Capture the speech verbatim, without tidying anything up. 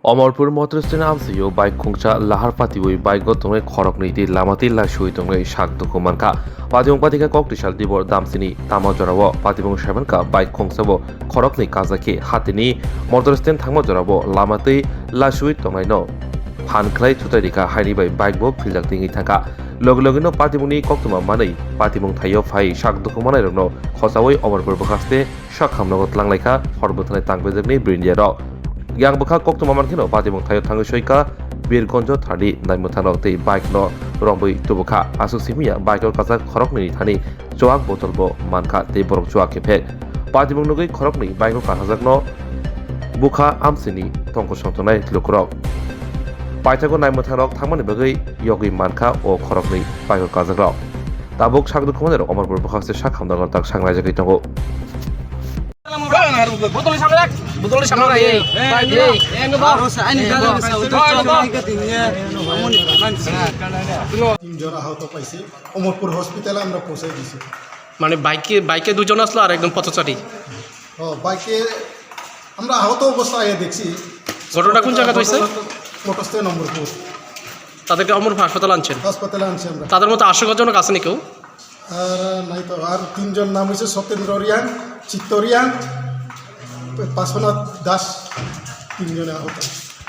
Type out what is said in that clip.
Omorpur motor stand amsio bike khungsa lahar patiwi bike o tongnai khoroknwi tei lama tei laisui tongnai sak dukhu mankha. Patibung patikha kok twisal dibor damsini tamo jorao patibung saimankha bike khungsa bo khoroknwi kajakhe hatini motor stand thangma jorao lama tei laisui tongnaino phan khlai thutai rikha haini bai bike bo philjak tingwi thangkha. Logi logino patibungni koktwma manwi patibung thaio phai sak dukhu manairokno khochaui Omorpur bwkhaste sak hamnogo twlanglaikha hor bwthanai tangbejakni brindiarok. Yang bwkha koktwma mankheno patibung thaio thangwi soika Birgonjo thani naimwthangrok tei bike no rombwi tubukha. Aswk simiya bike o kachak khoroknwini thani chuak botol bo mankha tei borok chuak kephek. Patibung nugwi khoroknwi bike o kasajakno bukha amsini tongkosong tongnai lukurok. Paithago naimwthangrok thangmani bagwi yogwi mankha o khoroknwi bike o kajakrok. Tabuk sak dukhumanirok Omorpur bwkhaste sak hamnokno tak sanglaijakwi tongo. Botol ni samrak. Botol ni samrak. Ei, ei, ei, no, no. Aro sa, ani gari sa, udah sa, ini ke tinggi. Amoni, man, sa. তিনজন আহত পাইছি, অমরপুর হসপিটালে আমরা পৌঁছাই দিছি। মানে বাইকে, বাইকে দুজন আসলো আর একজন পথচারী। ও, বাইকে আমরা আহত অবস্থায় দেখছি। ঘটনা কোন জায়গাতে হয়েছে? ঘটনা মোটরস্টে নম্বরপুর। তাদেরকে অমরপুর হাসপাতালে আনছেন? হাসপাতালে আনছি আমরা। তাদের মধ্যে আশঙ্কাজনক আছে নি কেউ? আর নাই তো, আর তিনজন নাম হয়েছে সত্যেন্দ্র রিয়াং, চিত্ত রিয়াং, পার্শ্বনাথ দাস, তিনজনে আহত।